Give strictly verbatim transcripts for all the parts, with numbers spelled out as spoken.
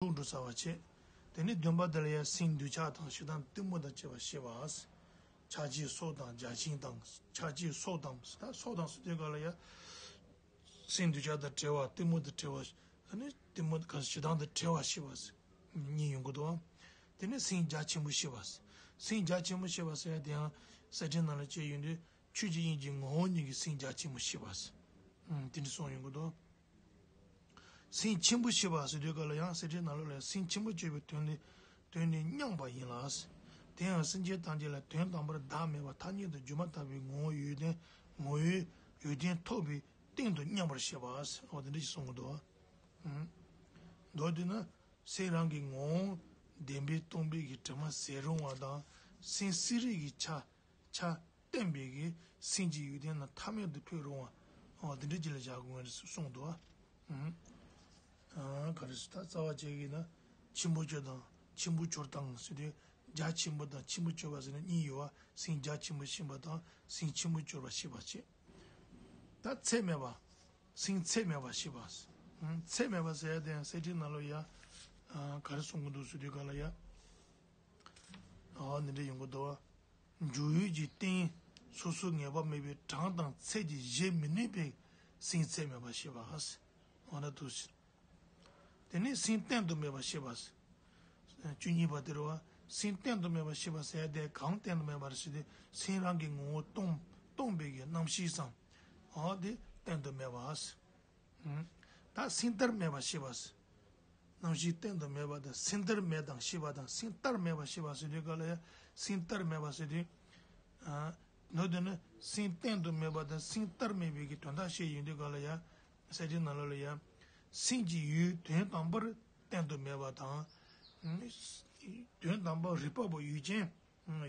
འགྲོ་ཚར་བ་བྱས། དེ་ནས་བདུན་པ་དེ་ལ་ཡང་སེམས་འདོད་ཆགས་དང་ཞེ་སྡང་གཏི་མུག་དང་བཅས་པ་ཤེས་པ། ཆགས་བཅས་སྲོག་དང་རྒྱལ་ཆེན་དང་། ཆགས་བཅས་སྲོག་དང་ཟེར་ད་སྲོག་དང་ཟེར་དུས་ག་ལ་ཡང་། སེམས་འདོད་ཆགས་དང་བྲལ་བ། གཏི་མུག་དང་བྲལ་བ། ཨ་ནི་གཏི་མུག་ག་ཞེ་སྡང་དང་བྲལ་བ་ཤེས་པ་ཟེར། གཉིས་ཡོང་གི་འདུག་དེ་ནས་སེམས་རྒྱ་ཆེན་པོ་ཤེས་པ་ཟེར། སེམས་རྒྱ་ཆེན་པོ་ཤེས་པ་ཟེར་ཡ་དེ་ཡང་གསེར་ཕྲེང་ནང་ལ་བཅས་ཡོང་དུས་ཆོས་ཀྱི་དབྱིངས་ཀྱི་ངོ་བོ་ཉིད་ཀྱི་སེམས་རྒྱ་ཆེན་པོ་ཤེས་པ་ཟེར། ཨུམ། དེ་འདྲ་གསུངས་ཡོང་གི་འདུག་སེམས་ཆེན་པོ་ཤེས་པ་ཟེར་དུས་ག་ལ་ཡང་གསེར་ཕྲེང་ནང་ལོགས་ལ་སེམས་ཆེན་པོ་སྤྱོད་པའི་དོན་ལས་དོན་ནི་མཉམ་པ་ཡིན་ལ། དེ་ཡང་སེམས་ཅན་ཐམས་ཅད་ལ་དོན་དམ་པར་བདག་མེད་པ་ཐ་སྙད་དུ་སྒྱུ་མ་ལྟ་བུའི་ངོ་བོ་ཡོན་ཏན་ངོ་བོའི་ཡོན་ཏན་ཐོབ་པའི་སྟེང་དུ་མཉམ་པར་བཤད་པ། འོ་དེ་འདྲ་ཞིག་གསུང་གི་འདུག་ཨང་། མདོར་བསྡུས་ན། སེམས་རང་གི་ངོ་བོ་བདེན་པས་སྟོང་པའི་གི་དྲི་མ་ཟད་རུང་བ་དང་། སེམས་སྲེད་རིགས་ཀྱི་ཆ་ཆ་བརྟན་པའི་གི་སེམས་ཀྱི་ཡོན་ཏན་རྣམས་ཐ་མལ་དུ་འཕོས་རུང་བ། འོ་དེ་འདྲ་ཅིག་ལ་བཞག་དགོས་ངེས་རེད་གསུངས་འདུག་ཨང་། ཨང་། ག་རེ་ཟེར་ད་རྩ་བ་བྱས་ཀྱི་ན། ཆེན་པོ་སྤྱོད་དང་ཆེན་པོ་སྤྱོད་སྟངས་ཟེར་དུས། རྒྱ་ཆེན་པོ་དང་ཆེན་པོ་སྤྱོད་པ་ཟེར་ན་གཉིས་ཡོད་པ། སེམས་རྒྱ་ཆེན་པོ་ཤེས་པ་དང་སེམས་ཆེན་པོ་སྤྱོད་པ་ཤེས་པ་བྱས། ད་ཚད་མེད་པ། སེམས་ཚད་མེད་པ་ཤེས་པ། ཨང་། ཚད་མེད་པ་ཟེར་ཡ་དེ་ཡང་གསེར་ཕྲེང་ནང་ལོགས་ཡ། ཨ། ག་རེ་གསུང་གི་འདུག་ཟེར་དུས་ག་ལ་ཡ། ཨ། འདི་འདྲ་ཡོང་གི་འདུག་འཇུག་ཡུལ་གྱི་རྟེན་སོ་སོར་ངེས་པ་མེད་པའི་གྲངས་དང་ཚད་ཀྱིས་གཞལ་མི་ནུས་པའི་སེམས་ཚད་མེད་པ་ཤེས་པ། འོ་ན་འདུག་ཟེར། དེ་ནས་སེམས་གཏན་དུ་མེད་པ་ཤེས་པ། བཅུ་གཉིས་པ་དེ་རེད་བ། སེམས་གཏན་དུ་མེད་པ་ཤེས་པ་ཟེར་ཡ་དེ་གང་གཏན་དུ་མེད་པ་རེད་ཟེར་དུས། སེམས་རང་གི་ངོ་བོ་སྟོང་སྟོང་པའི་གི་རྣམ་ཤེས་སམ། འོ་དེ་གཏན་དུ་མེད་པ། ཨང་། ད་སེམས་བལྟར་མེད་པ་ཤེས་པ། རྣམ་ཤེས་གཏན་དུ་མེད་པ་དང་སེམས་བལྟར་མེད་དང་ཤེས་པ་དང་སེམས་བལྟར་མེད་པ་ཤེས་པ་ཟེར་དུས་ག་ལ་ཡ། སེམས་བལྟར་མེད་པ་ཟེར་དུས། ཨ། མདོར་བསྡུས་ན་སེམས་གཏན་དུ་མེད་པ་དང་སེམས་བལྟར་མེད་པའི་གི་དོན་དག་བཤད་ཡོང་དུས་ག་ལ་ཡ། གསེར་ཕྲེང་ནང་ལོགས་ལ་ཡ། སེམས་ཀྱི་ཡུལ་དོན་དམ་པར་གཏན་དུ་མེད་པ་དང་། དོན་དམ་པར་རིག་པ་པོ་ཡུལ་ཅན།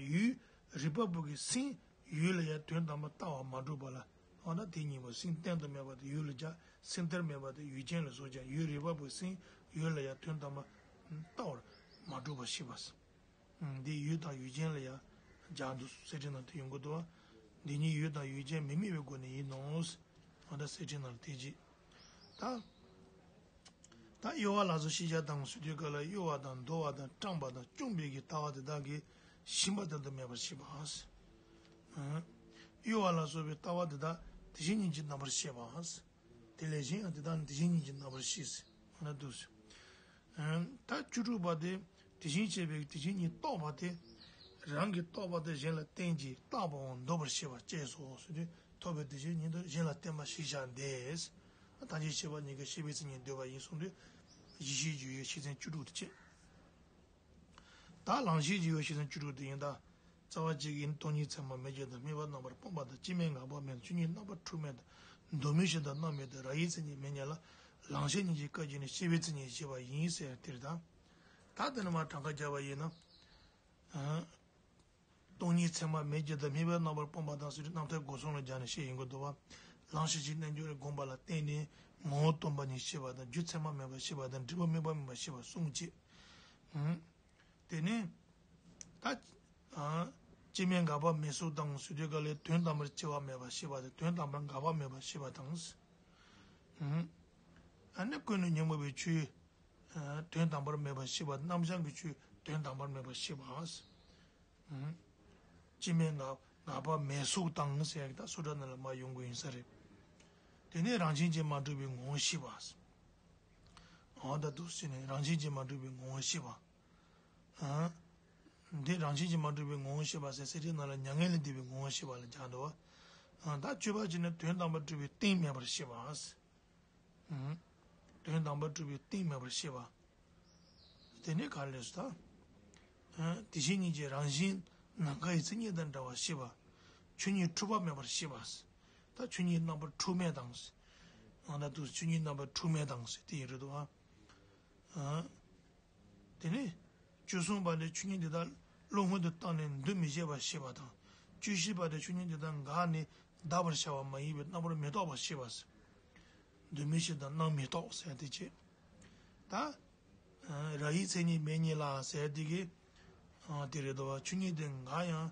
ཡུལ་རིག་པ་པོ་གི་སེམས་ཡུལ་ལ་ཡ་དོན་དམ་པར་ལྟ་བ་མ་གྲུབ་པ་ལ། འོ་ན་དེ་གཉིས་པོ་སེམས་གཏན་དུ་མེད་པ་དེ་ཡུལ་ལ་སྦྱར། སེམས་བལྟར་མེད་པ་དེ་ཡུལ་ཅན་ལ་བཟོ་སྦྱར། ཡུལ་རིག་པ་པོའི་སེམས་ཡུལ་ལ་ཡ་དོན་དམ་པར་ལྟ་བར་མ་གྲུབ་པ་ཤེས་པ། འདི་ཡུལ་དང་ཡུལ་ཅན་ལ་ཡང་སྦྱར་འདུག་གསེར་ཕྲེང་ནང་དུ་ཡོང་གི་འདུག་འདི་ཉིད་ཡུལ་དང་ཡུལ་ཅན་མི་དམིགས་པའི་སྒོ་ནས་ཡིན་ནོ། འོ་ད་གསེར་ཕྲེང་ནང་ལ་དེ་རྗེས། ད། ད་གཡོ་བ་ལ་སོགས་ཤེས་བྱ་དང་ཟེར་དུས་ག་ལ་གཡོ་བ་དང་འདོར་བ་དང་སྐྲངས་པ་དང་བཅོམ་པའི་གི་ལྟ་བ་དེ་དག་གིས་ཞེན་པ་གཏན་དུ་མེད་པར་ཤེས་པ། གཡོ་བ་ལ་སོགས་པའི་ལྟ་བ་དེ་དག་དེ་བཞིན་ཉིད་ཀྱི་རྣམ་པར་ཤེས་པ། དེ་ལས་གཞན་ཡང་དེ་དག་ནི་དེ་བཞིན་ཉིད་ཀྱི་རྣམ་པར་ཤེས། འོ་ན་འདུག་ཟེར། ད་བཅུ་དྲུག་པ་དེ་དེ་བཞིན་གཤེགས་པའི་དེ་བཞིན་ཉིད་རྟོགས་པ་དེ། རང་གིས་རྟོགས་པ་དེ་གཞན་ལ་བསྟན་ཅིང་བརྟགས་པའང་འདོར་བར་བྱེད་པ་བཅས་སོ་ཟེར་དུས། ཐོབ་པའི་དེ་བཞིན་ཉིད་དུ་གཞན་ལ་བསྟན་པ་ཞིག་བྱ་འདས། ཐམས་ཅད་ཤེས་པ་ཉིད་ཀྱིས་ཤེས་པའི་མཚན་ཉིད་འདོད་པ་ཡིན་གསུངས་དུས། གཞི་ཤེས་ཀྱི་ཡོད་ཤེས་ཚན་བཅུ་དྲུག་དེ་བྱེད། ད་ལམ་ཤེས་ཀྱི་ཡོད་ཤེས་ཚན་བཅུ་དྲུག་དེ་ཡིན་ད། རྩ་བ་གཅིག་ཡིན་སྟོང་ཉིད་ཚད་མ་མེད་རྒྱུ་དང་དམིགས་པ་རྣམ་པར་སྤངས་པ་དང་སྐྱེ་མེད་འགག་པ་མེད་དང་ཆོས་ཉིད་རྣམ་པར་འཁྲུལ་མེད་དང་གདོད་མའི་ཕྱིར་དང་རྣམ་སྨིན་དང་རང་བཞིན་མཚན་ཉིད་མེད་ཉིད་ལ་ལམ་ཤེས་ཉིད་ཀྱི་སྐབས་ཀྱི་ནི་ཤེས་པའི་མཚན་ཉིད་ཞེས་པ་ཡིན་ཟེར་དེ་རེད་ད། ད་དེ་ནི་མ་གྲངས་ཀ་བརྒྱབ་པ་ཡིན་ན། སྟོང་ཉིད་ཚད་མ་མེད་རྒྱུ་དང་དམིགས་པ་རྣམ་པར་སྤངས་པ་དང་ཟེར་དུས་རྣམ་ཐར་སྒོ་གསུམ་ལ་སྦྱར་ནས་བཤད་ཡོང་གི་འདུག་བ། ལམ་ཤེས་ཀྱི་རྣལ་འབྱོར་བསྒོམ་པ་ལ་བརྟེན་ནས་ངོ་བོ་སྟོང་པ་ཉིད་ཤེས་པ་དང་རྒྱུ་ཚད་མ་མེད་པ་ཤེས་པ་དང་འབྲས་བུ་དམིགས་པ་མེད་པ་ཤེས་པ་གསུམ་བཅས། དེ་ནས་ད་སྐྱེ་མེད་འགག་པ་མེད་སོགས་དང་ཟེར་དུས་ག་ལས་དོན་དམ་པར་སྐྱེ་བ་མེད་པ་ཤེས་པ་དང་དོན་དམ་པར་འགག་པ་མེད་པ་ཤེས་པ་དང་། ཨ་ནི་ཀུན་ནས་ཉོན་མོངས་པའི་ཆོས་དོན་དམ་པར་མེད་པ་ཤེས་པ་རྣམ་བྱང་གི་ཆོས་དོན་དམ་པར་མེད་པ་ཤེས་པ། སྐྱེ་མེད་འགག་འགག་པ་མེད་སོགས་དང་ཟེར་ཡག་ད་སུ་ཏྲ་ནང་ལ་མར་ཡོང་དགོས་ཡིན་ས་རེད། དེ་ནས་རང་བཞིན་གྱིས་མ་གྲུབ་པའི་ངོ་བོ་ཤེས་པ། འོ་ད་འདུག་ཟེར་ནས་རང་བཞིན་གྱིས་མ་གྲུབ་པའི་ངོ་བོ་ཤེས་པ། འདི་རང་བཞིན་གྱིས་མ་གྲུབ་པའི་ངོ་བོ་ཤེས་པ་ཟེར་གསེར་ཕྲེང་ནང་ལ་མྱ་ངན་ལས་འདས་པའི་ངོ་བོ་ཤེས་པ་ལ་སྦྱར་འདུག་བ། ད་སྤྱོད་པ་བྱས་ན་དོན་དམ་པར་གྲུབ་པའི་གཏིང་མེད་པར་ཤེས་པ། དོན་དམ་པར་གྲུབ་པའི་གཏིང་མེད་པར་ཤེས་པ། དེ་ནས་ག་རེ་ལས་སོ་ད། དེ་བཞིན་ཉིད་ཀྱི་རང་བཞིན་ནམ་མཁའ་ཡི་མཚན་ཉིད་དང་འདྲ་བར་ཤེས་པ། ཆོས་ཉིད་འཁྲུལ་པ་མེད་པར་ཤེས་པ། ད་ཆོས་ཉིད་རྣམ་པར་འཁྲུལ་མེད་དང་། ཨ་ད་དུ་ཆོས་ཉིད་རྣམ་པར་འཁྲུལ་མེད་དང་ཟེར་དེ་ཡིན་རེད་དོ། དེ་ནས་བཅུ་གསུམ་པ་ནི་ཆོས་ཉིད་དེ་དག་བློ་སྔོན་དུ་བཏང་ནས་འདུ་མི་བྱེད་པར་ཤེས་པ་དང་། བཅུ་བཞི་པ་དེ་ཆོས་ཉིད་དེ་དག་འགགས་ནས་གདགས་པར་བྱ་བ་མ་ཡིན་པས་རྣམ་པར་མི་རྟོག་པར་ཤེས་པ། འདུ་མི་བྱེད་དང་རྣམ་མི་རྟོག་ཟེར་དེ་བྱེད། ད། རང་བཞིན་མཚན་ཉིད་མེད་ཉིད་ལ་ཟེར་དེ་གི། དེ་རེད་དོ། ཆོས་ཉིད་དེ་འགགས་ཡང་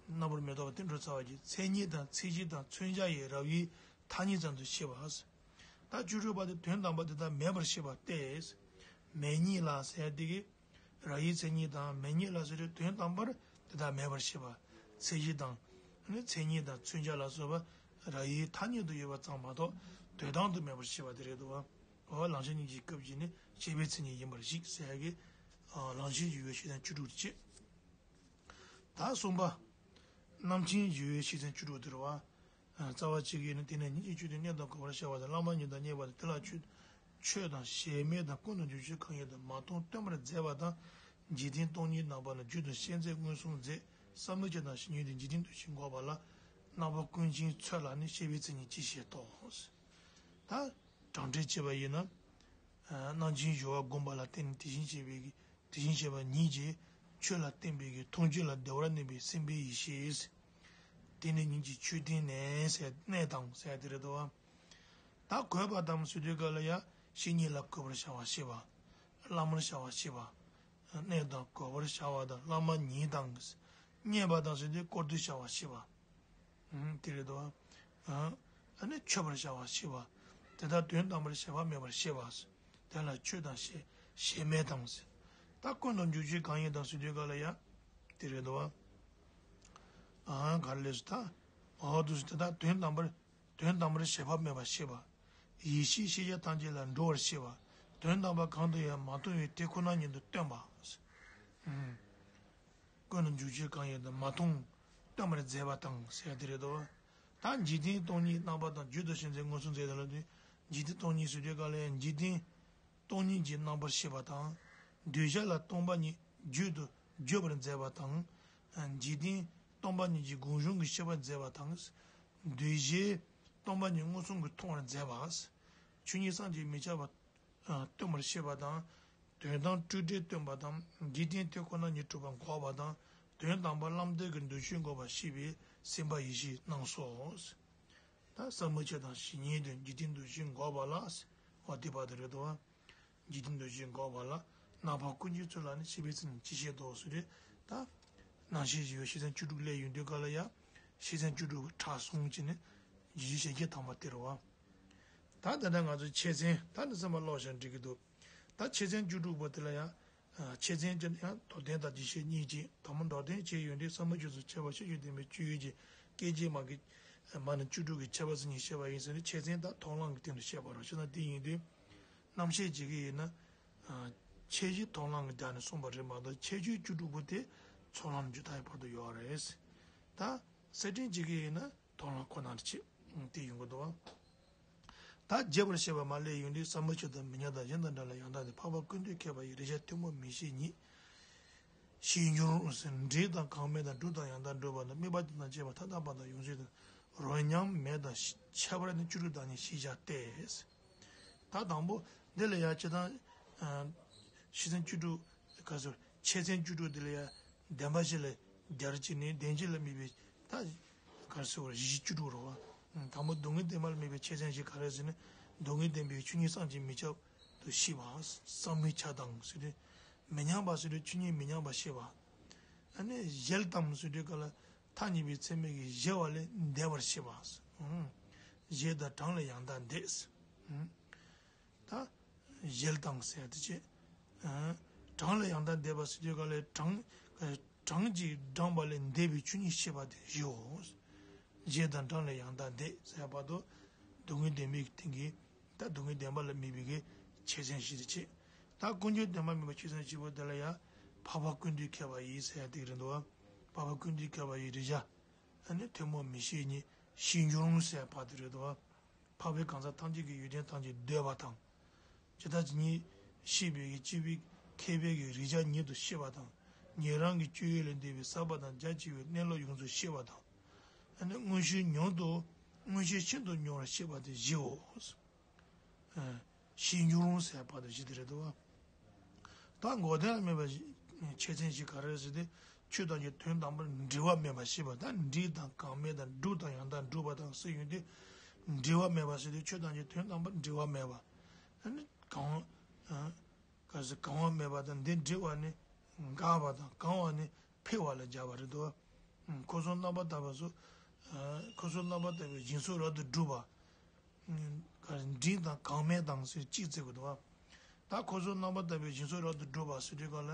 རྣམ་པར་མི་རྟོག་པ་དེ་འགྲོ་ཚར་བ་གྱི་མཚན་ཉིད་དང་མཚན་གཞི་དང་མཚོན་བྱ་ཡི་རང་བཞིན་ཐ་སྙད་ཙམ་དུ་ཤེས་པ། ད་བཅུ་དྲུག་པ་དེ་དོན་དམ་པ་དེ་དག་མེད་པར་ཤེས་པ་སྟེ། མེད་ཉིད་ལ་ཟེར་ཡ་དེ་གི་ར་ཡིག་མཚན་ཉིད་དང་མེད་ཉིད་ལ་ཟེར་དུས་དོན་དམ་པར་དེ་དག་མེད་པར་ཤེས་པ། མཚན་གཞི་དང་། ནི་མཚན་ཉིད་དང་མཚོན་བྱ་ལ་སོགས་པ་ར་ཡིག་ཐ་སྙད་དུ་ཡོད་པ་ཙམ་མ་གཏོགས་དོན་དམ་དུ་མེད་པར་ཤེས་པ་དེ་རེད་འདུག་བ། འོ་ལང་ཤོར་སྙིང་རྗེའི་སྐབས་ཀྱི་ནི་ཤེས་པའི་མཚན་ཉིད་ཡིན་པར་གཟིགས་ཟེར་ཡ་གི། ལང་ཤོར་གྱི་ཡུལ་ཤེས་ལྡན་བཅུ་དྲུག་ཅེས། ད་གསུམ་པ། རྣམ་མཁྱེན་ཡུལ་ཤེས་ལྡན་བཅུ་དྲུག་དེ་རེད་བ། རྩ་བ་གཅིག་གིས་ནི་དེ་ནས་ཉིད་ཀྱི་ཆོས་དེ་གནས་དང་གོ་བར་བྱ་བ་དང་བླ་མ་ཉིད་དང་བརྙས་པ་དང་དེ་ལ་ཆོས། ཆོས་དང་གཞན་མེད་དང་ཀུན་ཏུ་འཇུག་ཆོས་གང་ཡིན་དང་མ་མཐོང་སྟོན་པར་མཛད་པ་དང་། འཇིག་རྟེན་སྟོང་ཉིད་རྣམ་པ་ལ་རྒྱུ་དང་ཤེས་མཛད་མངོན་སུམ་མཛད། བསམ་གྱིས་མི་ཁྱབ་དང་བཤེས་གཉེན་དེ་འཇིག་རྟེན་འདུ་ཤེས་འགོག་པ་ལ། རྣམ་པ་ཀུན་མཁྱེན་ཚོད་ལ་ནི་ཤེས་པའི་མཚན་ཉིད་ཅེས་བཤད་དོ། ད། དྲང་ཁྲིད་བྱས་པ་ཡིན་ན། རྣམ་མཁྱེན་གཞོལ་བ་བསྒོམ་པ་ལ་བརྟེན་ནས་དེ་བཞིན་གཤེགས་པའི་གི་དེ་བཞིན་གཤེགས་པ་ཉིད་ཀྱི་ཆོས་ལ་བརྟེན་པའི་གི་མཐོང་ཆོས་ལ་བདེ་བར་གནས་པའི་སེམས་དཔའི་ཡེ་ཤེས། དེ་ནི་ཉིད་ཀྱི་མཆོད་རྟེན་ནས་ཟེར་གནས་དང་ཟེར་དེ་རེད་དོ། ད་གོས་པ་དང་ཟེར་དུས་ག་ལ་ཡ་བཤེས་གཉེན་ལ་གུས་པར་བྱ་བ་ཤེས་པ། བླ་མར་བྱ་བ་ཤེས་པ། གནས་དང་གུས་པར་བྱ་བ་དང་བླ་མ་ཉིད་དང་། བརྙས་པ་དང་ཟེར་དུས་བཀུར་སྟི་བྱ་བ་ཤེས་པ། དེ་རེད་དོ། ཨ་ནི་མཆོད་པར་བྱ་བ་ཤེས་པ། དེ་དག་དོན་དམ་པར་གཞན་པ་མེད་པར་ཤེས་པ། དེ་ལ་ཆོས་དང་ཤེས་ཤེས་མེད་དང་། ད་ཀུན་ཏུ་འཇུག་ཆོས་གང་ཡིན་དང་ཟེར་དུས་ག་ལ་ཡ། དེ་རེད་དོ། ཨ་ག་རེ་ལས་སུ་ད། འོ་དུ་སུ་དེ་དག་དོན་དམ་པར་དོན་དམ་པར་གཞན་པ་མེད་པར་ཤེས་པ། ཡེ་ཤེས་ཤེས་བྱ་ཐམས་ཅད་ལ་འགྲོ་བར་ཤེས་པ། དོན་དམ་པ་གང་དུ་ཡང་མ་མཐོང་བའི་དེ་ཁོ་ན་ཉིད་དུ་སྟོན་པ། ཀུན་ཏུ་འཇུག་ཆོས་གང་ཡིན་དང་མ་མཐོང་སྟོན་པར་མཛད་པ་དང་ཟེར་དེ་རེད་དོ། ད་འཇིག་རྟེན་སྟོང་ཉིད་རྣམ་པ་དང་རྒྱུད་དུ་ཤེས་མཛད་མངོན་སུམ་མཛད་དེ་ལ་དུས་འཇིག་རྟེན་སྟོང་ཉིད་ཟེར་དུས་ག་ལ་ཡང་འཇིག་རྟེན་སྟོང་ཉིད་ཀྱི་རྣམ་པར་ཤེས་པ་དང་། གདུལ་བྱ་ལ་སྟོང་པ་ཉིད་རྒྱུད་དུ་བརྗོད་པར་མཛད་པ་དང་། འཇིག་རྟེན་སྟོང་པ་ཉིད་ཀྱི་སྒོ་གཞུང་གི་ཤེས་པར་མཛད་པ་དང་། གདུལ་བྱའི་སྟོང་པ་ཉིད་མངོན་སུམ་གྱིས་མཐོང་བར་མཛད་པ། ཆོས་ཉིད་བསམ་གྱིས་མི་ཁྱབ་པ། སྟོན་པར་བཤད་པ་དང་། དོན་དམ་སྤྲོས་བྲལ་སྟོན་པ་དང་། འཇིག་རྟེན་དེ་ཁོ་ན་ཉིད་གྲུབ་པ་འགོག་པ་དང་། དོན་དམ་པར་བླང་དོར་གྱི་འདུ་ཤེས་འགོག་པར་བཤད་པའི་སེམས་དཔའ་ཡེ་ཤེས་རྣམས་སོ། ད་བསམ་གྱིས་མི་ཁྱབ་དང་བཤེས་གཉེན་དེ་འཇིག་རྟེན་འདུ་ཤེས་འགོག་པ་ལ། འོ་དེ་བར་དུ་རེད་དོ། འཇིག་རྟེན་འདུ་ཤེས་འགོག་པ་ལ། རྣམ་པ་ཀུན་མཁྱེན་ཚོད་ལ་ནི་ཤེས་པའི་མཚན་ཉིད་ཅེས་བཤད་དོ་ཟེར་ཏེ། ད། རྣམ་ཤེས་ཀྱི་ཡུལ་ཤེས་ཚན་བཅུ་དྲུག་སླེབས་ཡོང་དུས་ག་ལ་ཡ། ཤེས་ཚན་བཅུ་དྲུག་གི་ཕྲ་གསུམ་གྱི་ནི། རྒྱུད་ཞལ་གྱི་ཐ་མ་དེ་རེད་བ། ད་ད་ལྟ་ང་ཚོ་ཆེད་ཚན་ད་ནི་ཚང་མ་ཀློག་བཞག་འགྲིག་གི་འདུག་ད་ཆེད་ཚན་བཅུ་དྲུག་པ་དེ་ལ་ཡང་། ཆེད་ཚན་གྱི་ཡང་མདོར་བསྟན་དང་རྒྱས་བཤད་གཉིས་ཀྱིས་དང་པོ་མདོར་བསྟན་བྱས་ཡོང་དུས་ཟབ་མོ་སྤྱོད་ཚུལ་ཁྱད་པར་ཤེས་བྱའི་བདེན་པའི་སྤྱོད་ཡུལ་གྱི་སྐད་ཅིག་མ་གི་མ་ནི་བཅུ་དྲུག་གི་ཁྱད་པར་ཚིག་གཉིས་བཤད་པ་ཡིན་ཟེར་ནས་ཆེད་ཚན་དང་མཐོང་ལམ་གྱི་སྟེང་དུ་བཤད་པ་རེད། བྱས་ན་དེ་ཡིན་དུས། རྣམ་བཤད་བྱེད་ཀྱི་ཡིན་ན། ཁྱད་གཞི་མཐོང་ལམ་གྱི་སྒྲ་ནས་གསུངས་པ་རེད་མ་གཏོགས་ཁྱད་ཆོས་བཅུ་དྲུག་པོ་དེ་ཚོགས་ལམ་རྒྱུ་མཐའ་ཡི་བར་དུ་ཡོད་རེད། ད་གསལ་འགྲེལ་བྱེད་ཀྱི་ཡིན་ན། མཐོང་ལམ་ཁོ་ནར་བྱེད། དེ་ཡོང་གི་འདུག་བ། ད་རྒྱས་པར་བཤད་པ་མ་སླེབས་ཡོང་དུས་ཟབ་མོ་སྤྱོད་དང་མི་མཉམ་དང་གཞན་དང་འདྲ་ལ་ཡང་དག་འདོད་འཕགས་པ་ཀུན་འདུས་མཁས་པ་ཡི་རིགས་ཆད་ཐུན་མོང་མི་ཤེས་ཉིད། ཤེས་འགྱུར་རུང་ཟེར་འབྲས་དང་གྲངས་མེད་དང་སྒྲུབ་དང་ཡང་དག་སྒྲུབ་པ་དང་དམིགས་པ་དེ་དང་བཅས་པ་མཐའ་དག་པ་དང་ཡོངས་གཅོད་དང་རོ་མཉམ་མེད་དང་ཁྱད་པར་ནི་བཅུ་དྲུག་བདག་ཉིད་ཤེས་བྱ་སྟེ། ད་དང་པོ་འདི་ལ་ཡང་སྤྱིར་བཏང་། ཤེས་ཚན་བཅུ་དྲུག་ག་ཚོད་ཆེད་ཚན་བཅུ་དྲུག་འདི་ལ་ཡང་བདེན་པ་བཞི་ལ་སྦྱར་བྱས་ནས་བདེན་བཞི་ལ་དམིགས་པའི་ད་ག་ཚོད་བར་གཞི་བཅུ་དྲུག་རེད་བ། དང་པོ་སྡུག་བསྔལ་བདེན་པ་ལ་དམིགས་པའི་ཆེད་ཚན་བཞི་ག་རེ་ཟེར་ན། སྡུག་བསྔལ་བདེན་པའི་ཆོས་ཉིད་བསམ་གྱིས་མི་ཁྱབ་ཏུ་ཤེས་པ། བསམ་མི་ཁྱབ་དང་ཟེར་དུས། མི་མཉམ་པ་ཟེར་དུས་ཆོས་ཉིད་མི་མཉམ་པ་ཤེས་པ། ཨ་ནི་གཞལ་དང་ཟེར་དུས་ག་ལ། ཐ་སྙད་པའི་ཚད་མས་ཀྱི་གཞལ་བ་ལས་འདས་པར་ཤེས་པ། གཞལ་དང་དྲངས་ལས་ཡང་དག་འདས། ད་གཞལ་དང་ཟེར་ཡ་དེ་ཅི། དྲངས་ལས་ཡང་དག་འདས་པ་ཟེར་དུས་ག་ལས་དྲངས། དྲངས་ཀྱིས་དྲངས་པ་ལས་འདས་པའི་ཆོས་ཉིད་ཤེས་པ་དེ་བཞིའོ། གཞལ་དང་དྲངས་ལས་ཡང་དག་འདས་ཟེར་བ་དང་། སྡུག་བསྔལ་བདེན་པའི་སྟེང་གི། ད་སྡུག་བསྔལ་བདེན་པ་ལ་དམིགས་པའི་གི་ཆེད་ཚན་བཞི་དེ་ཅི། ད་ཀུན་རྒྱལ་བདེན་པ་མིན་པའི་ཆེད་ཚན་བཞི་པོ་དེ་ལ་ཡང་འཕགས་པ་ཀུན་འདུས་མཁས་པ་ཡི་ཟེར་ཡ་དེ་རེད་འདུག་འཕགས་པ་ཀུན་འདུས་མཁས་པ་ཡི་རིགས་ཆད། ཨ་ནི་ཐུན་མོང་མི་ཤེས་ཉིད་ཤེས་འགྱུར་རུང་ཟེར་བ་དེ་རེད་དོ། འཕགས་པའི་གང་ཟག་ཐམས་ཅད་ཀྱི་ཡོན་ཏན་ཐམས་ཅད་འདོད་པ་དང་། ཇི་ལྟ་ཇི་སྙེད་ཤེས་པའི་གི་སྐྱེས་བུ་མཁས་པའི་གི་རིགས་ཆད་ཉིད་དུ་ཤེས་པ་དང་། ཉན་རང་གི་སྤྱོད་ཡུལ་ལས་འདས་པའི་ཟབ་པ་དང་རྒྱ་ཆེ་བའི་གནས་ལུགས་ཡོངས་སུ་ཤེས་པ་དང་། ཨ་ནི་མངོན་ཤེས་མྱུར་དུ་མངོན་ཤེས་ཤིན་ཏུ་མྱུར་བར་ཤེས་པ་དེ་བཞིའོ། ཤེས་འགྱུར་རུང་ཟེར་བ་དེ་བཞི་དེ་རེད་དོ། ད་འགོག་བདེན་ལ་དམིགས་པའི་ཆེད་ཚན་བཞི་ག་རེ་ཟེར་ཏེ། ཆོས་ཐམས་ཅད་དོན་དམ་པར་འབྲེལ་བ་མེད་པར་ཤེས་པ་དང་འབྲས་དང་གྲངས་མེད་དང་སྒྲུབ་དང་ཡང་དག་སྒྲུབ་པ་དང་ཟེར་ཡོང་དུས། འབྲེལ་བ་མེད་པ་ཟེར་དུས་ཆོས་ཐམས་ཅད་དོན་དམ་པར་འབྲེལ་བ་མེད་པ། ཨ་ནི་གང་། ག་ཟེར་གང་བ་མེད་པ་དང་འདི་འབྲེལ་བ་ནི་འགག་པ་དང་གང་བ་ནི་འཕེལ་བ་ལ་སྦྱར་བ་རེད་དོ། འཁོར་གསུམ་རྣམ་པར་དག་པ་སོགས། འཁོར་གསུམ་རྣམ་པར་དག་པའི་སྦྱིན་སོགས་རབ་ཏུ་སྒྲུབ་པ། འབྲས་དང་གྲངས་མེད་དང་ཟེར་གཅིག་བརྩི་དགོས་འདུག་བ། ད་འཁོར་ཚོགས་རྣམ་པར་དག་པའི་བཞིན་སོགས་རབ་ཏུ་སྒྲུབ་པ་ཟེར་དུས་སྒང་ལ།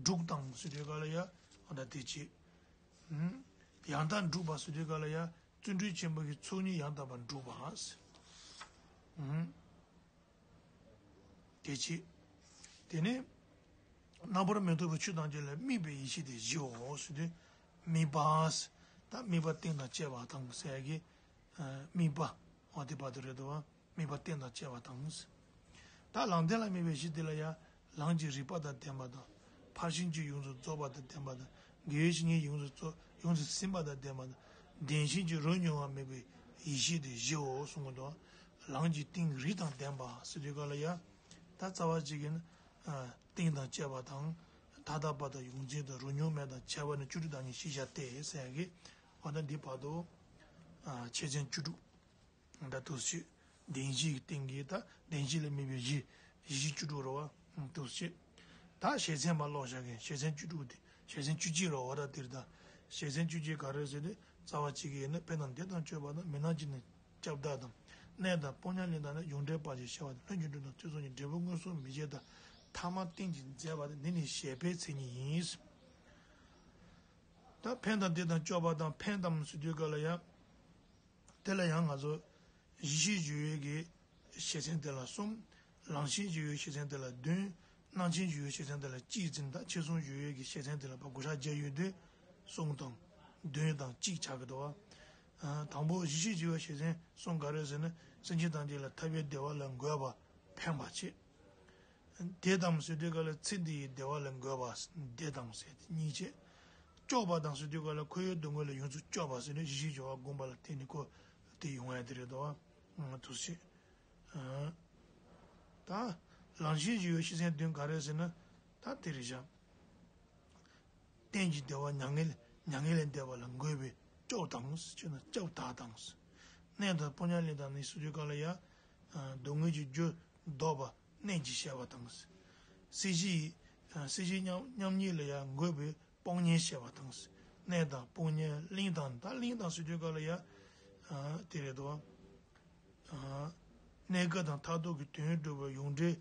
དྲུག་དང་ཟེར་དུས་སྒང་ལ་ཡ། ཨ་ད་དེ་བྱེད། ཡང་དག་སྒྲུབ་པ་ཟེར་དུས་སྒང་ལ་ཡ། བརྩོན་འགྲུས་ཆེན་པོ་གི་ཚོགས་གཉིས་ཡང་དག་པར་སྒྲུབ་པ། དེ་བྱེད། དེ་ནས། རྣམ་པར་མི་རྟོག་པའི་ཆོས་ཐམས་ཅད་ལ་དམིགས་པའི་ཡེ་ཤེས་དེ་བཞིའོ་ཟེར་དུས། དམིགས་པ། ད་དམིགས་པ་རྟེན་དང་བཅས་པ་དང་ཟེར་གི། དམིགས་པ། འོ་དེ་བར་དུ་རེད་དོ། དམིགས་པ་རྟེན་དང་བཅས་པ་དང་། ད་ལམ་བདེན་ལ་དམིགས་པའི་གཞི་དེ་ལ་ཡང་། ལམ་གྱི་རིག་པ་དང་ལྡན་པ་དང་། ཕར་ཕྱིན་གྱི་ཡོངས་སུ་རྫོགས་པ་དང་ལྡན་པ་དང་། དགེ་བའི་བཤེས་གཉེན་ཡོངས་སུ་རྫོགས་ཡོངས་སུ་ཟིན་པ་དང་ལྡན་པ་དང་། བདེན་ཞེན་གྱི་རོ་མྱོང་བ་མེད་པའི་ཡེ་ཤེས་དེ་བཞིའོ་གསུང་གི་འདུག་ལམ་གྱི་རྟེན་རིག་དང་ལྡན་པ་ཟེར་དུས་སྐབས་ལ་ཡང་། ད་རྩ་བ་གཅིག་གིས་ནི། རྟེན་དང་བཅས་པ་དང་། མཐའ་དག་པ་དང་ཡོངས་འཛིན་དང་རོ་མྱོང་མེད་དང་ཁྱད་པར་ནི་བཅུ་དྲུག་དང་ཉིད་ཤེས་བྱ་སྟེ་ཟེར་གི། འོ་ད་འདི་བར་དུ། ཆེ་ཆེན་བཅུ་དྲུག་ད་དུ་ཞིག་བདེན་བཞིའི་སྟེང་གི་ད་བདེན་བཞི་ལ་དམིགས་པའི་གཞི། གཞི་བཅུ་དྲུག་རོ་བ། དུ་ཞིག་ད་བཤད་ཚན་མ་ཀློག་བཞག་གི་བཤད་ཚན་བཅུ་དྲུག་དེ་བཤད་ཚན་བཅུ་གཅིག་རོ་བ་ད་དེར་ད། བཤད་ཚན་བཅུ་གཅིག་ག་རེ་ཟེར་ཏེ་རྩ་བ་གཅིག་གི་ཡིན་ན་ཕན་དང་བདེ་དང་སྤྱོད་པ་དང་མི་སྣང་ཕྱིར་ན་སྐྱབས་བདག་དང་། གནས་དང་ཕོ་ཉ་ལེན་དང་ནི་ཡོངས་འབྲེལ་པ་ཞེས་བྱ་བ་དང་ལྷུན་གྱིས་གྲུབ་དང་ཐོས་བསམ་གྱི་འབྲས་བུ་མངོན་སུམ་མི་བྱེད་དང་ཐ་མ་རྟེན་ཅིང་འཛད་པ་དེ་འདི་ནི་བཤད་པའི་མཚན་ཉིད་ཡིན། ད་ཕན་དང་བདེ་དང་སྤྱོད་པ་དང་ཕན་དང་ཟེར་དུས་སྐབས་ལ་ཡང་། དེ་ལ་ཡང་ང་ཚོ་གཞི་ཤེས་འཇུག་ཡུལ་གྱི་བཤད་ཚན་དེ་ལ་གསུམ། ལམ་ཤེས་འཇུག་ཡུལ་བཤད་ཚན་དེ་ལ་བདུན། རྣམ་མཁྱེན་འཇུག་ཡུལ་བཤད་ཚན་དེ་ལ་གཅིག་ཟིན་ད་ཕྱིར་གསུམ་འཇུག་ཡུལ་གྱི་བཤད་ཚན་དེ་ལ་བགོ་བཤའ་བརྒྱབ་ཡོད་དུས་གསུམ་དང་བདུན་དང་གཅིག་ཆགས་ཀྱི་འདུག་བ། དང་པོ་གཞི་ཤེས་འཇུག་ཡུལ་བཤད་ཚན་གསུམ་ག་རེ་ཟེར་ན་སེམས་ཅན་ཐམས་ཅད་ལ་ཐར་པའི་བདེ་བ་ལ་འགོད་པ་ཕན་པ་བྱེད། བདེ་དང་ཟེར་དུས་སྐབས་ལ་ཚེ་འདི་ཡི་བདེ་བ་ལ་འགོད་པ་བདེ་དང་ཟེར་ཏེ་གཉིས་བྱེད། སྐྱོབ་པ་དང་ཟེར་དུས་སྐབས་ལ་འཁོར་བའི་སྡུག་བསྔལ་ལས་ཡོངས་སུ་སྐྱོབ་པ་ཟེར་ནས་གཞི་ཤེས་འཇུག་པ་བསྒོམ་པ་ལ་བརྟེན་ནས་ཁོ་དེ་ཡོང་ཡ་དེ་རེད་དོ། དུ་ཞིག་ད་ལམ་ཤེས་འཇུག་ཡུལ་བཤད་ཚན་བདུན་ག་རེ་ཟེར་ན་ད་དེ་རེད་བཞག་གཏན་གྱི་བདེ་བ་མྱ་ངན་མྱ་ངན་ལས་འདས་པ་ལ་འགོད་པའི་སྐྱོབ་དང་ཟེར་ན་སྐྱོབ་དག་དང་། གནས་དང་ཕོ་ཉ་ལེན་དང་ནི་ཟེར་དུས་སྐབས་ལ་ཡང་སྡུག་བསྔལ་གྱི་རྒྱུ་ལྡོག་པ། གནས་ཀྱི་བཤད་པ་དང་། སྲིད་ཞིའི། སྲིད་ཞིའི་མཉམ་མཉམ་ཉིད་ལ་ཡང་འགོད་པའི་སྤོང་གཉེན་བཤད་པ་དང་། གནས་དང་སྤོང་གཉེན་གླིང་དང་ད་གླིང་དང་ཟེར་དུས་སྐབས་ལ་ཡང་། དེ་རེད་དོ། གནས་སྐབས་དང་མཐར་ཐུག་གི་དོན་སྒྲུབ་པའི་ཡོངས་འབྲེལ།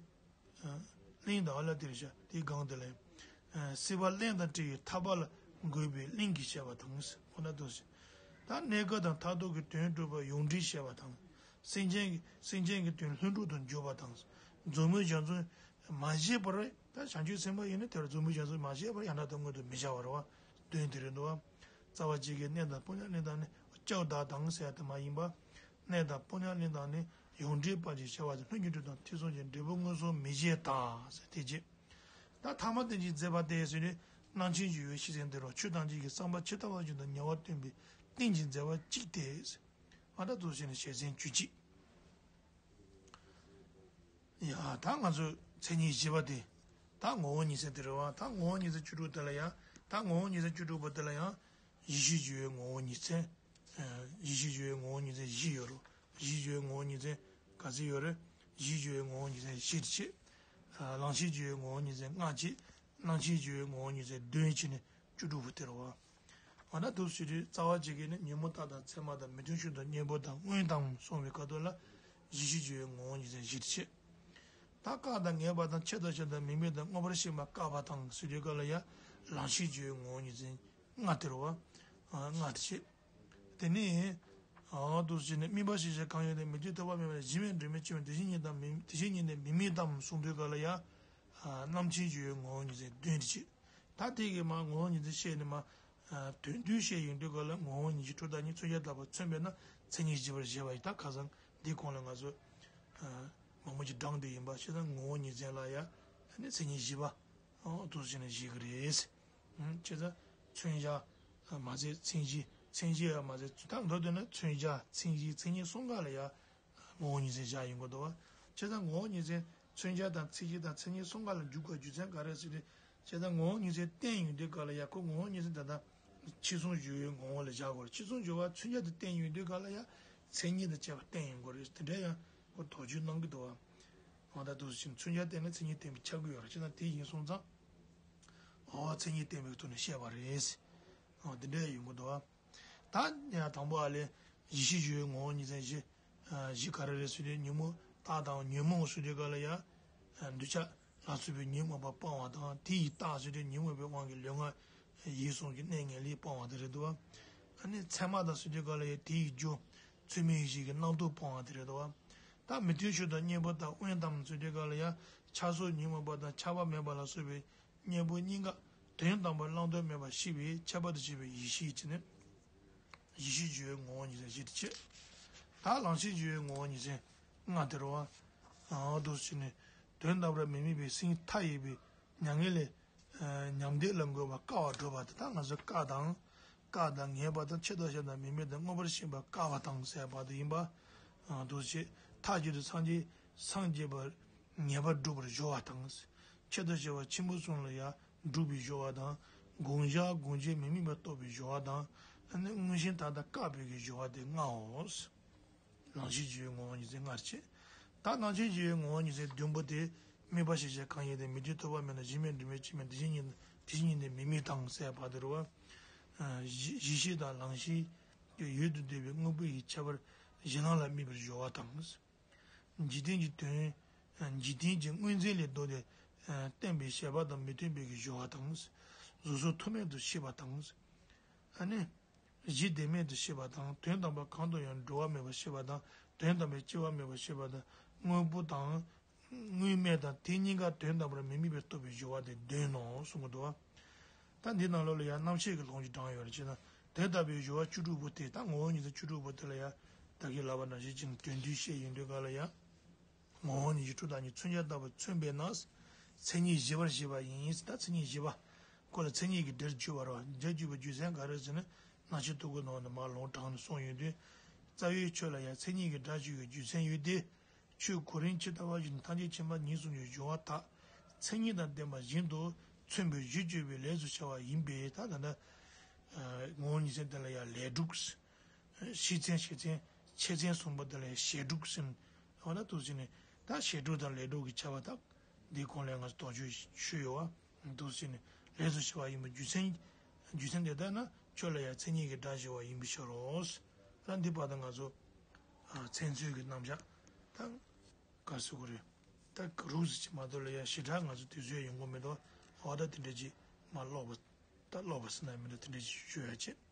གླིང་དང་ཨ་ལ་དེར་བཤད་དེའི་སྒང་དེ་ལ། སྲིད་པ་གླེན་དང་བྲལ་བའི་ཐར་པ་ལ་འགོད་པའི་གླིང་གི་བཤད་པ་དང་། ཁོ་ན་དུ་ཞིག་ད་གནས་སྐབས་དང་མཐར་ཐུག་གི་དོན་སྒྲུབ་པའི་ཡོངས་འབྲེལ་བཤད་པ་དང་། སེམས་ཅན་གྱི་སེམས་ཅན་གྱི་དོན་ལྷུན་གྲུབ་ཏུ་འཇུག་པ་དང་། རྫོགས་སྨིན་བྱང་སེམས་མ་བཞེས་པར་ད་བྱང་ཆུབ་སེམས་དཔའ་ཡིན་ན་དེར་རྫོགས་སྨིན་བྱང་སེམས་མ་བཞེས་པར་ཡང་དག་ཏུ་མངོན་དུ་མི་བྱ་བར་བ་དོན་དེ་རེད་འདུག་བ། རྩ་བ་གཅིག་གི་གནས་དང་ཕོ་ཉ་གླིང་དང་ནི་སྐྱབས་བདག་དང་ཟེར་ཡ་དེ་མ་ཡིན་པ། གནས་དང་ཕོ་ཉ་གླིང་དང་ནི་ཡོངས་འབྲེལ་པ་ཞེས་བྱ་བ་དེ་ལྷུན་གྱིས་གྲུབ་དང་ཐོས་བསམ་གྱི་འབྲས་བུ་མངོན་སུམ་མི་བྱེད་དང་ཟེར་དེ་རྗེས། ད་ཐ་མ་རྟེན་ཅིང་འཛད་པ་སྟེ་ཟེར་ནས་རྣམ་མཁྱེན་འཇུག་ཡུལ་བཤད་ཚན་འདི་རུ་ཆོས་ཐམས་ཅད་ཀྱི་བསམ་པ་ཇི་ལྟ་བ་བཞིན་དུ་ཉེ་བར་སྟོན་པའི་རྟེན་ཅིང་འཛད་པ་གཅིག་སྟེ། ཨ་ད་དུ་ཟེར་ནས་བཤད་ཚན་བཅུ་གཅིག་ཡ་ད་ང་ཚོའི་མཚན་ཉིད་བཞི་པ་དེ། ད་ངོ་བོ་ཉིད་ཚན་དེ་རེད་བ། ད་ངོ་བོ་ཉིད་ཚན་བཅུ་དྲུག་དེ་ལ་ཡང་ད་ངོ་བོ་ཉིད་ཚན་བཅུ་དྲུག་པ་དེ་ལ་ཡང་གཞི་ཤེས་འཇུག་ཡུལ་ངོ་བོ་ཉིད་ཚན། གཞི་ཤེས་འཇུག་ཡུལ་ངོ་བོ་ཉིད་ཚན་བཞི་ཡོད་རོ། གཞི་ཤེས་འཇུག་ཡུལ་ངོ་བོ་ཉིད་ཚན་ག་ཚོད་ཡོད་རེད། གཞི་ཤེས་འཇུག་ཡུལ་ངོ་བོ་ཉིད་ཚན་བཞི་དེ་བྱས། ལམ་ཤེས་འཇུག་ཡུལ་ངོ་བོ་ཉིད་ཚན་ལྔ་བྱས། རྣམ་ཤེས་འཇུག་ཡུལ་ངོ་བོ་ཉིད་ཚན་བདུན་བྱས་ནས་བཅུ་དྲུག་པོ་དེ་རེད་བ། འོ་ན་དུ་ཞི་རིའི་རྩ་བ་གཅིག་གིས་ནི་ཉོན་མོངས་རྟགས་དང་མཚན་མ་དང་མི་མཐུན་ཕྱོགས་དང་གཉེན་པོ་དང་སྔོན་དང་གསུངས་པའི་ཁ་ཐུག་ལ་གཞི་ཤེས་འཇུག་ཡུལ་ངོ་བོ་ཉིད་ཚན་བཞི་དེ་བྱས། ད་བཀག་དང་ངེས་པ་དང་ཆད་དང་ཞེན་དང་མིང་མེད་དང་མངོན་པར་ཤེས་པ་བཀག་པ་དང་ཟེར་དུས་སྐབས་ལ་ཡང་ལམ་ཤེས་འཇུག་ཡུལ་ངོ་བོ་ཉིད་ཚན་ལྔ་དེ་རེད་བ། ལྔ་དེ་བྱས། དེ་ནས། འོ་དུ་ཞི་ནི་དམིགས་པ་ཤེས་བྱ་གང་ཡོད་དེ་མིག་ཏོ་ཐོབ་པ་མེད་པ་ལ་གཞི་མེད་འབྲས་མེད་ཆོས་མེད་དེ་བཞིན་ཉིད་དང་མིན་དེ་བཞིན་ཉིད་ནི་མིང་མེད་དམ་གསུངས་དུས་སྐབས་ལ་ཡང་། རྣམ་མཁྱེན་འཇུག་ཡུལ་ངོ་བོ་ཉིད་ཚན་བདུན་དེ་བྱས། ད་དེ་གི་མ་ངོ་བོ་ཉིད་ཚན་བཤད་ནས་མ། དོན་བསྡུས་བཤད་ཡོང་དུས་སྐབས་ལ་ངོ་བོ་ཉིད་ཀྱི་འཁྲུལ་རྟག་གཉིས་མཚོན་བྱ་ལྟ་བུ་མཚོན་པས་ན་མཚན་ཉིད་བཞི་པར་བཞེད་པ་ཡིན་ད་ཁ་སང་འདི་གོང་ལ་ང་ཚོ། མང་པོ་ཅིག་བགྲངས་ཏེ་ཡིན་པ་ཤེས་ཙང་ངོ་བོ་ཉིད་ཚན་ལ་ཡ། ནི་མཚན་ཉིད་བཞི་པ། འོ་དུ་ཞི་ནི་བཞེད་ཀྱི་རེད། བྱས་ཙང་མཚོན་བྱ། མ་ཚད་མཚན་གཞི་མཚན་གཞི་ཡ་མ་ཚད་ད་མདོར་བསྡུས་ན་མཚོན་བྱ་མཚན་གཞི་མཚན་ཉིད་གསུམ་ཀ་ལ་ཡ། ངོ་བོ་ཉིད་ཚན་བཞག་ཡོང་གི་འདུག་བ། བྱས་ཙང་ངོ་བོ་ཉིད་ཚན་མཚོན་བྱ་དང་མཚན་གཞི་དང་མཚན་ཉིད་གསུམ་ཀ་ལ་འཇུག་དགོས་རྒྱུ་མཚན་ག་རེ་ཟེར་ཏེ། བྱས་ཙང་ངོ་བོ་ཉིད་ཚན་བསྟན་ཡོང་དུས་སྐབས་ལ་ཡ་ཁོ་ངོ་བོ་ཉིད་ཚན་ད་ལྟ་ཕྱིར་གསུམ་འཇུག་ཡུལ་ངོ་བོ་ལ་བཞག་དགོས་རེད། ཕྱིར་གསུམ་འཇུག་པ་མཚོན་བྱ་དེ་བསྟན་ཡོང་དུས་སྐབས་ལ་ཡ་མཚན་ཉིད་དང་བཅས་པ་བསྟན་ཡོང་དགོས་རེད་དེ་འདྲ་ཡང་ཁོ་དོགས་གཅོད་གནང་གི་འདུག་བ། འོ་ད་དུ་ཕྱིར་མཚོན་བྱ་བསྟན་ན་མཚན་ཉིད་བསྟན་པས་ཁྱབ་ཀྱི་ཡོད་རེད། བྱས་ཙང་དེ་ཡིན་སོང་ཙང་། འོ་མཚན་ཉིད་བསྟན་པའི་ཐོག་ནས་བཤད་པ་རེད། འོ་དེ་འདྲ་ཡོང་གི་འདུག་བ། ད་ཡང་དང་པོ་ཨ་ལས་གཞི་ཤེས་འཇུག་ཡུལ་ངོ་བོ་ཉིད་ཚན་བཞི། བཞི་ག་རེ་རེད་ཟེར་དུས་ཉོན་མོངས་རྟགས་དང་ཉོན་མོངས་ཟེར་དུས་སྐབས་ལ་ཡ། འདུས་བྱས་ལ་སོགས་པའི་ཉོན་མོངས་པ་སྤང་བ་དང་། དེ་ཡི་རྟགས་ཟེར་དུས་ཉོན་མོངས་པའི་དབང་གིས་ལུས་ངག་ཡིད་གསུམ་གྱི་གནས་ངན་ལེན་སྤང་བ་དེ་རེད་འདུག་བ། ཨ་ནི་མཚན་མ་དང་ཟེར་དུས་ག་ལ་ཡ་དེ་ཡི་རྒྱུ་ཚད་མེད་ཡེ་ཤེས་ཀྱི་རྣམ་རྟོག་སྤང་བ་དེ་རེད་འདུག་བ། ད་མི་མཐུན་ཕྱོགས་དང་གཉེན་པོ་དང་། དབེན་དང་ཟེར་དུས་ག་ལ་ཡ་ཆགས་སོགས་ཉོན་མོངས་པ་དང་ཆགས་པ་མེད་པ་ལ་སོགས་པའི་གཉེན་པོ་གཉིས་ཀ་དོན་དམ་པར་བླང་དོར་མེད་པར་ཤེས་པའི་ཁྱད་པར་དུ་བྱས་པའི་ཡེ་ཤེས་ཀྱི་ནི། ཡེ་ཤེས་སྦྱོར་བའི་ངོ་བོ་ཉིད་ཟེར་བཞི་དེ་བྱས། ད་ལམ་ཤེས་སྦྱོར་བའི་ངོ་བོ་ཉིད་ཟེར་ལྔ་དེ་རེད་བ། འོ་འདུག་སེ་བྱས་ནས་དོན་དམ་པར་མི་དམིགས་པའི་སེམས་མཐའ་ཡས་པའི་མྱ་ངན་ལས་ཉམས་བདེ་ལ་འགོད་པ་དཀའ་བར་སྒྲུབ་པ་དེ། ད་ང་ཚོས་དཀའ་དང་། དཀའ་དང་ངེས་པ་དང་། ཆེད་དུ་བྱ་དང་མི་དམིགས་དང་། མངོན་པར་ཤེས་པ་དཀའ་བ་དང་ཟེར་བ་དེ་ཡིན་པ། འདུག་སེ་བྱས་མཐའ་གཅིག་ཏུ་སངས་རྒྱས་སངས་རྒྱས་པར་ངེས་པར་སྒྲུབ་པར་སྦྱོར་བ་དང་། ཆེད་དུ་བྱ་བ་ཆེན་པོ་གསུམ་ལ་ཡང་སྒྲུབ་པའི་སྦྱོར་བ་དང་། དགོངས་བཞག་དགོངས་བྱས་མི་དམིགས་པ་རྟོགས་པའི་སྦྱོར་བ་དང་། ཨ་ནི་མངོན་ཞེན་དག་དང་བཀག་པའི་གི་སྦྱོར་བ་དེ་ལྔའོ། ལམ་ཤེས་སྦྱོར་བའི་ངོ་བོ་ཉིད་ཟེར་ལྔར་བྱས། ད་རྣམ་ཤེས་སྦྱོར་བའི་ངོ་བོ་ཉིད་ཟེར་བདུན་པོ་དེ། དམིགས་པ་ཞེས་བྱ་གང་ཡིན་ཏེ། མི་མཐུན་ཐོགས་པ་མེད་ན། གཞི་མེད་འབྲེལ་མེད་སྐྱེ་མེད། དེ་བཞིན་ཉིད་དེ་བཞིན་ཉིད་དེ་མི་དམིགས་དང་ཟེར་བ་དེ་རེད་བ། གཞི་གཞི་ཤེས་དང་ལམ་ཤེས་ཀྱི་ཡུལ་དུ་འདོད་པའི་དངོས་པོ་ཡི་ཁྱད་པར་གཞི་ལམ་ལ་དམིགས་པའི་སྦྱོར་བ་དང་། འཇིག་རྟེན་གྱི་དོན། འཇིག་རྟེན་གྱི་དངོས་འཛིན་ལས་ལྡོག་སྟེ། བརྟེན་པའི་ཤེས་པ་དང་མི་མཐུན་པའི་གི་སྦྱོར་བ་དང་། གཟུགས་སོགས་ཐོགས་མེད་དུ་ཤེས་པ་དང་། ཨ་ནི། གཞི་བདེན་མེད་དུ་ཤེས་པ་དང་། དོན་དམ་པ་གང་དུ་ཡང་འགྲོ་བ་མེད་པར་ཤེས་པ་དང་། དོན་དམ་པའི་སྐྱེ་བ་མེད་པར་ཤེས་པ་དང་། དངོས་པོ་དང་། དངོས་མེད་དང་དེ་གཉིས་ཀ་དོན་དམ་པར་མི་དམིགས་པས་རྟོགས་པའི་སྦྱོར་བ་དེ་བདུན་ནོ་གསུང་གི་འདུག་བ། ད་འདི་ནང་ལོགས་ལ་ཡང་རྣམ་ཤེས་ཀྱི་ལུང་གིས་དྲངས་ཡོད་རེད། ཅེ་ན། དེ་ལྟ་བུའི་སྦྱོར་བ་བཅུ་དྲུག་པོ་དེ། ད་ངོ་བོ་ཉིད་དུ་བཅུ་དྲུག་པོ་དེ་ལ་ཡང་ད་གིན་ལབ་པ་ནང་བཞིན་ཅིག་དོན་བསྡུས་བཤད་ཡོང་དུས་ག་ལ་ཡང་། ངོ་བོ་ཉིད་ཀྱི་དྲུག་དང་གཉིས། མཚོན་བྱ་ལྟ་བུ་མཚོན་པས་ན། མཚན་ཉིད་བཞི་པར་བཤད་པ་ཡིན། ད་མཚན་ཉིད་བཞི་པ་ཁོ་ལ་མཚན་ཉིད་ཀྱི་སྒྲར་བརྗོད་པ་རེད་བ། སྒྲར་བརྗོད་པའི་རྒྱུ་མཚན་ག་རེ་ཟེར་ན། རྣམ་བཤད་ཐུར་ཁུག་ནང་ནས་མར་ལུང་དྲངས་ནས་གསུངས་ཡོང་དུས། རྩ་བའི་ཆོས་ལ་ཡང་མཚན་ཉིད་ཀྱི་སྒྲར་བརྗོད་པའི་རྒྱུ་མཚན་ཡོད་དེ། ཆོས་གོ་རིམ་ཇི་ལྟ་བ་བཞིན་ཐམས་ཅད་མཁྱེན་པ་ཉིད་གསུམ་གྱི་སྦྱོར་བ་དག་མཚན་ཉིད་དང་ལྡན་པ་བཞིན་དུ་མཚོན་པའི་གཞི་བཅོས་པའི་ལས་སུ་བྱ་བ་ཡིན་པས། ད་ད་ལྟ་ངོ་བོ་ཉིད་ཟེར་དེ་ལ་ཡང་ལས་དྲུག། ཤེས་མཚན་བྱེད་མཚན་ཆེད་མཚན་གསུམ་པོ་དེ་ལ་ཡང་བྱེད་དྲུག་ཟེར། འོ་ན་འདུག་སེ་བྱས་ནས་ད་བྱེད་དྲུག་དང་ལས་དྲུག་གི་ཁྱད་པར་དག་འདིའི་གོང་ལ་ང་ཚོ་དོགས་གཅོད་ཞུས་ཡོད་བ། འདུག་སེ་བྱས་ནས་ལས་སུ་བྱ་བ་ཡིན་པའི་རྒྱུ་མཚན། རྒྱུ་མཚན་དེ་ལྟར་ན་ཆོས་ལ་ཡང་མཚན་ཉིད་ཀྱི་སྒྲར་བྱ་བ་ཡིན་པའི་ཕྱིར་རོ། ད་འདི་བར་དུ་ང་ཚོ་ཨ་མཚན་མཚོན་གྱི་རྣམ་གཞག་ད་ག་རེ་ཟེར་དགོས་རེད། ད་རུག་ཟེར་གྱི་མ་གཏོགས་ལ་ཡང་ཞེ་དྲག་ང་ཚོ་དུས་ཚོད་ཡོང་གི་མི་འདུག་འོ་ད་དེ་འདྲ་ཅིག་མར་ཀློག་པ། ད་ཀློག་པ་ཟེར་ན་མི་འདུག་དེ་འདྲ་ཅིག་ཞུ་ཡ་བྱས།